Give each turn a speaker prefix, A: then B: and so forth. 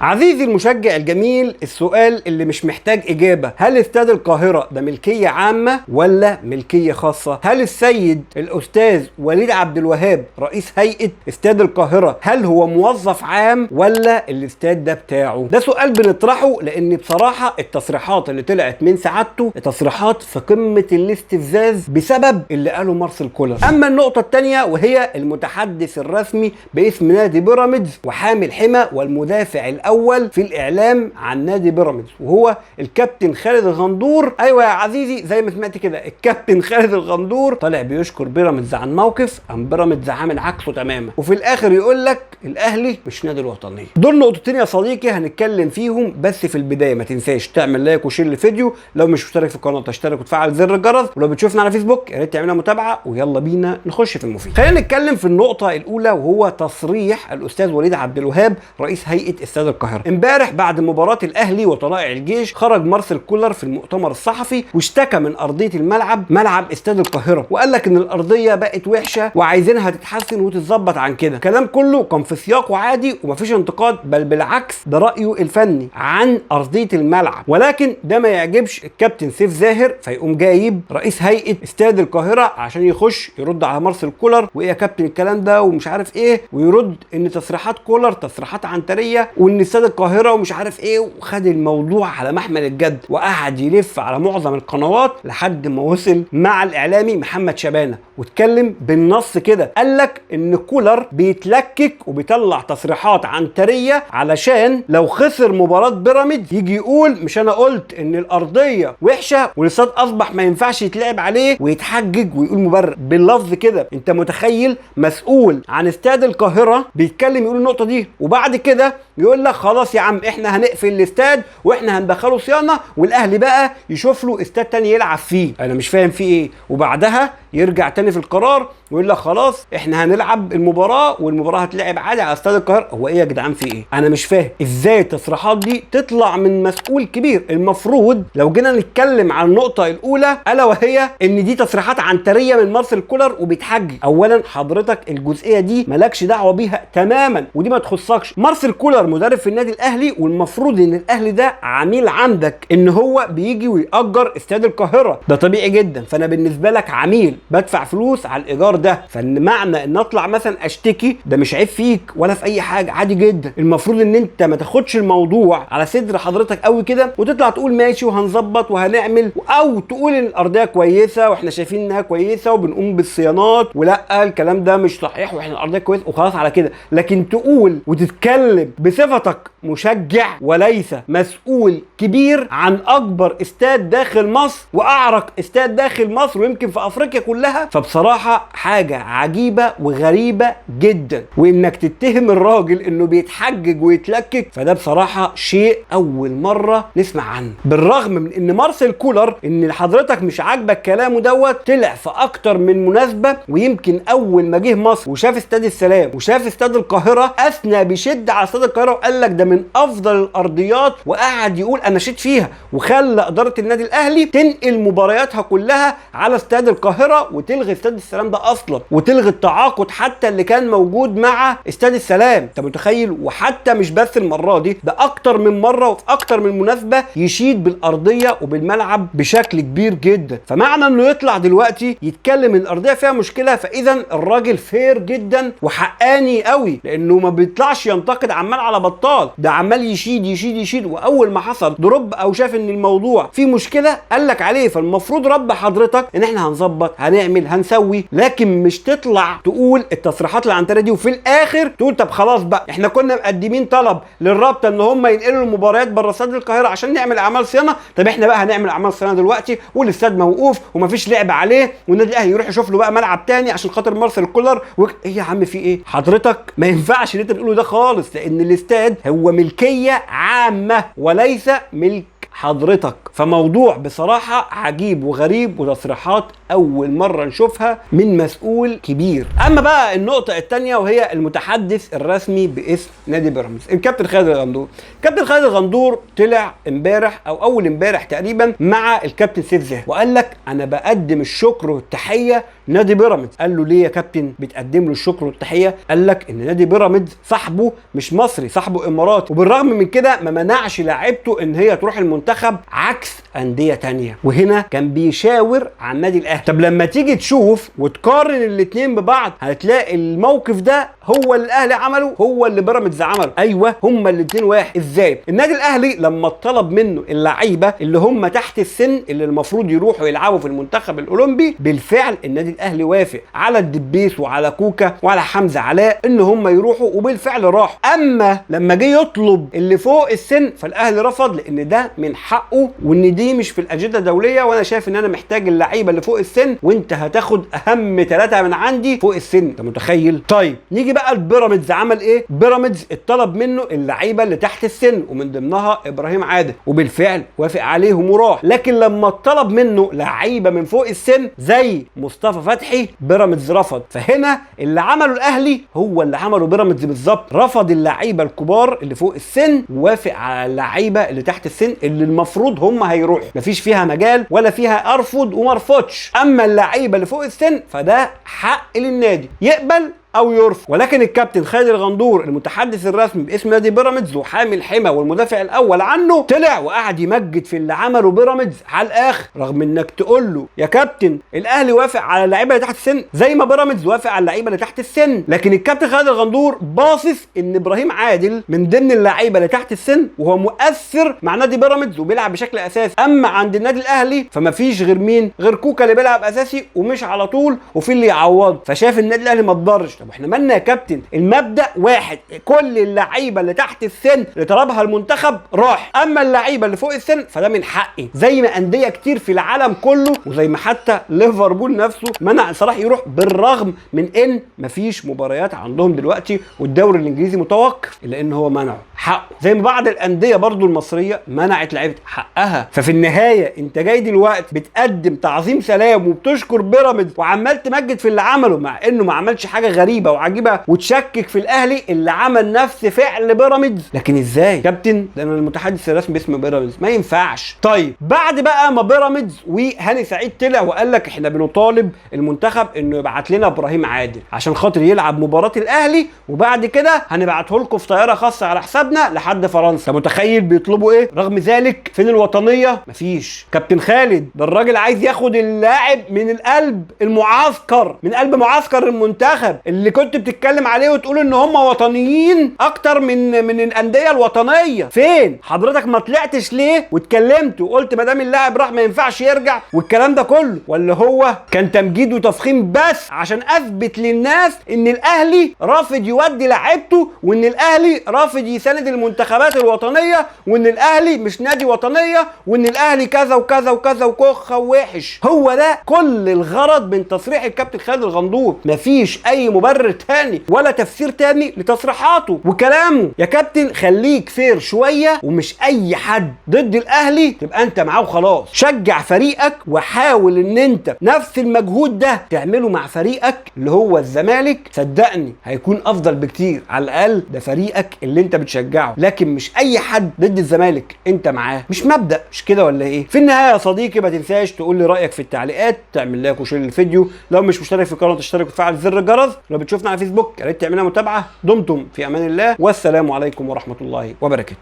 A: عزيزي المشجع الجميل، السؤال اللي مش محتاج إجابة: هل استاد القاهرة ده ملكية عامة ولا ملكية خاصة؟ هل السيد الأستاذ وليد عبد الوهاب رئيس هيئة استاد القاهرة هل هو موظف عام ولا الاستاد ده بتاعه؟ ده سؤال بنطرحه لأن بصراحة التصريحات اللي طلعت من سعادته تصريحات في قمة الاستفزاز بسبب اللي قاله مارسيل كولر. أما النقطة الثانية وهي المتحدث الرسمي باسم نادي بيراميدز وحامي الحمى والمدافع الأول في الإعلام عن نادي بيراميدز وهو الكابتن خالد الغندور. أيوة يا عزيزي زي ما سمعت كده، الكابتن خالد الغندور طالع بيشكر بيراميدز عن موقف أم بيراميدز عامل عكسه تماما، وفي الآخر يقول لك الأهلي مش نادي الوطنية. دول نقطتين يا صديقي هنتكلم فيهم، بس في البداية ما تنساش تعمل like و share للفيديو، لو مش مشترك في القناة تشترك وتفعل زر الجرس، ولو بتشوفنا على فيسبوك يا ريت تعملنا متابعة. ويلا بينا نخش في المفيد. خلينا نتكلم في النقطة الأولى وهو تصريح الأستاذ وليد عبد الوهاب رئيس هيئة استاد القاهرة. امبارح بعد مباراة الأهلي وطلائع الجيش خرج مارسيل كولر في المؤتمر الصحفي واشتكى من أرضية الملعب، ملعب استاد القاهرة، وقال لك إن الأرضية بقت وحشة وعايزينها تتحسن وتتظبط عن كده. كلام كله كان في سياقه عادي ومفيش انتقاد، بل بالعكس ده رأيه الفني عن أرضية الملعب. ولكن ده ما يعجبش الكابتن سيف زاهر، فيقوم جايب رئيس هيئة استاد القاهرة عشان يخش يرد على مارسيل كولر، وإيه يا كابتن الكلام ده ومش عارف إيه، ويرد إن تصريحات كولر تصريحات عنترية وإن استاد القاهرة ومش عارف إيه، وخد الموضوع على محمل الجد وقعد يلف على معظم القنوات لحد ما وصل مع الإعلامي محمد شبانة واتكلم بالنص كده، قال لك إن كولر بيتلكك وبيطلع تصريحات عنترية علشان لو خسر مباراة بيراميدز يجي يقول مش أنا قلت إن الأرضية وحشة والاستاد أصبح ما ينفعش يتلعب عليه، ويتحجج ويقول مبرر باللفظ كده. أنت متخيل مسؤول عن استاد القاهرة بيتكلم يقول النقطة دي، وبعد كده يقول لك خلاص يا عم احنا هنقفل الاستاد واحنا هندخله صيانة والاهلي بقى يشوف له استاد تاني يلعب فيه. انا مش فاهم فيه ايه. وبعدها يرجع تاني في القرار ويقول لك خلاص احنا هنلعب المباراة والمباراة هتلعب عادي على استاد القاهرة. هو ايه يا جدعان في ايه؟ انا مش فاهم ازاي التصريحات دي تطلع من مسؤول كبير. المفروض لو جينا نتكلم عن النقطة الاولى الا وهي ان دي تصريحات عنتريه من مارسيل كولر وبيتحجج. اولا حضرتك الجزئية دي مالكش دعوه بيها تماما ودي ما تخصكش. مارسيل كولر مدرب في النادي الاهلي، والمفروض ان الاهلي ده عميل عندك، ان هو بيجي ويأجر استاد القاهرة، ده طبيعي جدا. فانا بالنسبة لك عميل بدفع فلوس على الايجار ده، فان معنى ان اطلع مثلا اشتكي ده مش عيب فيك ولا في اي حاجة، عادي جدا. المفروض ان انت ما تاخدش الموضوع على صدر حضرتك قوي كده وتطلع تقول ماشي وهنظبط وهنعمل، او تقول ان الارضية كويسة واحنا شايفين انها كويسة وبنقوم بالصيانات، ولا الكلام ده مش صحيح واحنا الارضية كويسة وخلاص على كده. لكن تقول وتتكلم بصفتك مشجع وليس مسؤول كبير عن اكبر استاد داخل مصر واعرق استاد داخل مصر ويمكن في افريقيا كلها، فبصراحة حاجة عجيبة وغريبة جدا. وانك تتهم الراجل انه بيتحجج ويتلكك فده بصراحة شيء اول مرة نسمع عنه. بالرغم من ان مارسيل كولر ان حضرتك مش عاجبك كلامه دوت طلع في اكتر من مناسبة، ويمكن اول ما جه مصر وشاف استاد السلام وشاف استاد القاهرة اثنى بشده على استاد القاهرة وقال لك ده من افضل الارضيات، وقعد يقول انا شيت فيها، وخلى ادارة النادي الاهلي تنقل مبارياتها كلها على استاد القاهرة وتلغي استاد السلام ده اصلا، وتلغي التعاقد حتى اللي كان موجود مع استاد السلام. انت متخيل؟ وحتى مش بس المرة دي، ده اكتر من مرة وفي اكتر من مناسبة يشيد بالارضيه وبالملعب بشكل كبير جدا. فمعنى انه يطلع دلوقتي يتكلم ان الارضية فيها مشكلة، فاذا الراجل fair جدا وحقاني قوي، لانه ما بيطلعش ينتقد عمال على بطال، ده عمال يشيد يشيد يشيد، واول ما حصل drop او شاف ان الموضوع فيه مشكلة قال لك عليه. فالمفروض رب حضرتك ان احنا هنظبط هنعمل هنسوي، لكن مش تطلع تقول التصريحات العنتريه دي وفي الاخر تقول طب خلاص بقى احنا كنا مقدمين طلب للرابطة ان هم ينقلوا المباريات بره استاد القاهرة عشان نعمل اعمال صيانة، طب احنا بقى هنعمل اعمال صيانة دلوقتي والاستاد موقوف ومفيش لعب عليه، والنادي الاهلي يروح يشوف له بقى ملعب تاني عشان خاطر مارسيل كولر ايه يا عم في ايه؟ حضرتك ما ينفعش اللي انت بتقوله ده خالص، لان الاستاد هو ملكية عامة وليس ملك حضرتك. فموضوع بصراحة عجيب وغريب وتصريحات أول مرة نشوفها من مسؤول كبير. أما بقى النقطة الثانية وهي المتحدث الرسمي باسم نادي بيراميدز الكابتن خالد الغندور. الكابتن خالد الغندور طلع امبارح أو أول امبارح تقريبا مع الكابتن سيف زاهر وقال لك أنا بقدم الشكر والتحية نادي بيراميدز. قال له ليه يا كابتن بتقدم له الشكر والتحيه؟ قال لك ان نادي بيراميدز صاحبه مش مصري، صاحبه اماراتي، وبالرغم من كده ما منعش لاعيبته ان هي تروح المنتخب عكس اندية تانية. وهنا كان بيشاور على النادي الاهلي. طب لما تيجي تشوف وتقارن الاثنين ببعض هتلاقي الموقف ده هو اللي الاهلي عمله هو اللي بيراميدز عمله. ايوه هما الاثنين واحد. ازاي؟ النادي الاهلي لما طلب منه اللعيبة اللي هم تحت السن اللي المفروض يروحوا يلعبوا في المنتخب الاولمبي، بالفعل النادي الاهلي وافق على الدبيس وعلى كوكا وعلى حمزة علاء ان هم يروحوا، وبالفعل راحوا. اما لما جه يطلب اللي فوق السن فالاهلي رفض، لان ده من حقه وان دي مش في الاجندة الدولية، وانا شايف ان انا محتاج اللعيبة اللي فوق السن، وانت هتاخد اهم 3 من عندي فوق السن. انت متخيل؟ طيب نيجي بقى لبيراميدز عمل ايه؟ بيراميدز اتطلب منه اللعيبة اللي تحت السن ومن ضمنها ابراهيم عادل، وبالفعل وافق عليهم وراح. لكن لما اتطلب منه لعيبة من فوق السن زي مصطفى فتحي بيراميدز رفض. فهنا اللي عمله الاهلي هو اللي عمله بيراميدز بالظبط، رفض اللعيبة الكبار اللي فوق السن ووافق على اللعيبة اللي تحت السن اللي المفروض هم هيروحوا، مفيش فيها مجال ولا فيها ارفض وما ارفضش. اما اللعيبة اللي فوق السن فده حق للنادي يقبل او يرفض. ولكن الكابتن خالد الغندور المتحدث الرسمي باسم نادي بيراميدز وحامي الحمى والمدافع الاول عنه طلع وقعد يمجد في اللي عمله بيراميدز على الاخر، رغم انك تقول له يا كابتن الاهلي وافق على اللعيبة اللي تحت السن زي ما بيراميدز وافق على اللعيبة اللي تحت السن، لكن الكابتن خالد الغندور باصص ان ابراهيم عادل من ضمن اللعيبة اللي تحت السن وهو مؤثر مع نادي بيراميدز وبيلعب بشكل اساسي. اما عند النادي الاهلي فما فيش غير مين؟ غير كوكا اللي بيلعب اساسي ومش على طول وفي اللي يعوضه. فشاف النادي الاهلي ما تضرش. طب احنا مالنا يا كابتن؟ المبدأ واحد، كل اللعيبة اللي تحت السن اللي طلبها المنتخب راح، اما اللعيبة اللي فوق السن فده من حقي، زي ما اندية كتير في العالم كله وزي ما حتى ليفربول نفسه منع صلاح يروح بالرغم من ان مفيش مباريات عندهم دلوقتي والدوري الانجليزي متوقف، الا ان هو منعه حقه، زي ما بعض الاندية برضو المصرية منعت لعيبة حقها. ففي النهاية انت جاي دلوقتي بتقدم تعظيم سلام وبتشكر بيراميدز وعمال تمجد في اللي عمله، مع انه ما عملش حاجة غريبة وعجيبه وتشكك في الاهلي اللي عمل نفس فعل بيراميدز. لكن ازاي كابتن؟ ده انا المتحدث الرسمي باسم بيراميدز، ما ينفعش. طيب بعد بقى ما بيراميدز وهاني سعيد طلع وقال لك احنا بنطالب المنتخب انه يبعت لنا ابراهيم عادل عشان خاطر يلعب مباراة الاهلي، وبعد كده هنبعته لكم في طيارة خاصة على حسابنا لحد فرنسا. متخيل بيطلبوا ايه؟ رغم ذلك فين الوطنية؟ مفيش. كابتن خالد ده الراجل عايز ياخد اللاعب من القلب المعسكر، من قلب معسكر المنتخب اللي كنت بتتكلم عليه وتقول ان هم وطنيين اكتر من الاندية الوطنية. فين حضرتك؟ ما طلعتش ليه واتكلمت وقلت ما دام اللاعب راح ما ينفعش يرجع والكلام ده كله؟ ولا هو كان تمجيد وتفخيم بس عشان اثبت للناس ان الاهلي رافض يودي لعيبته، وان الاهلي رافض يساند المنتخبات الوطنية، وان الاهلي مش نادي وطنية، وان الاهلي كذا وكذا وكذا وكخه ووحش؟ هو ده كل الغرض من تصريح الكابتن خالد الغندور، مفيش اي مبرر تاني ولا تفسير تاني لتصريحاته وكلامه. يا كابتن خليك fair شوية، ومش اي حد ضد الاهلي تبقى انت معاه وخلاص. شجع فريقك وحاول ان انت نفس المجهود ده تعمله مع فريقك اللي هو الزمالك، صدقني هيكون افضل بكتير. على الاقل ده فريقك اللي انت بتشجعه، لكن مش اي حد ضد الزمالك انت معاه، مش مبدأ، مش كده ولا ايه؟ في النهاية يا صديقي ما تنساش تقول لي رايك في التعليقات، تعمل like و share للفيديو، لو مش مشترك في القناة تشترك وتفعل زر الجرس، لو بتشوفنا على فيسبوك يا ريت تعملنا متابعه. دمتم في امان الله، والسلام عليكم ورحمة الله وبركاته.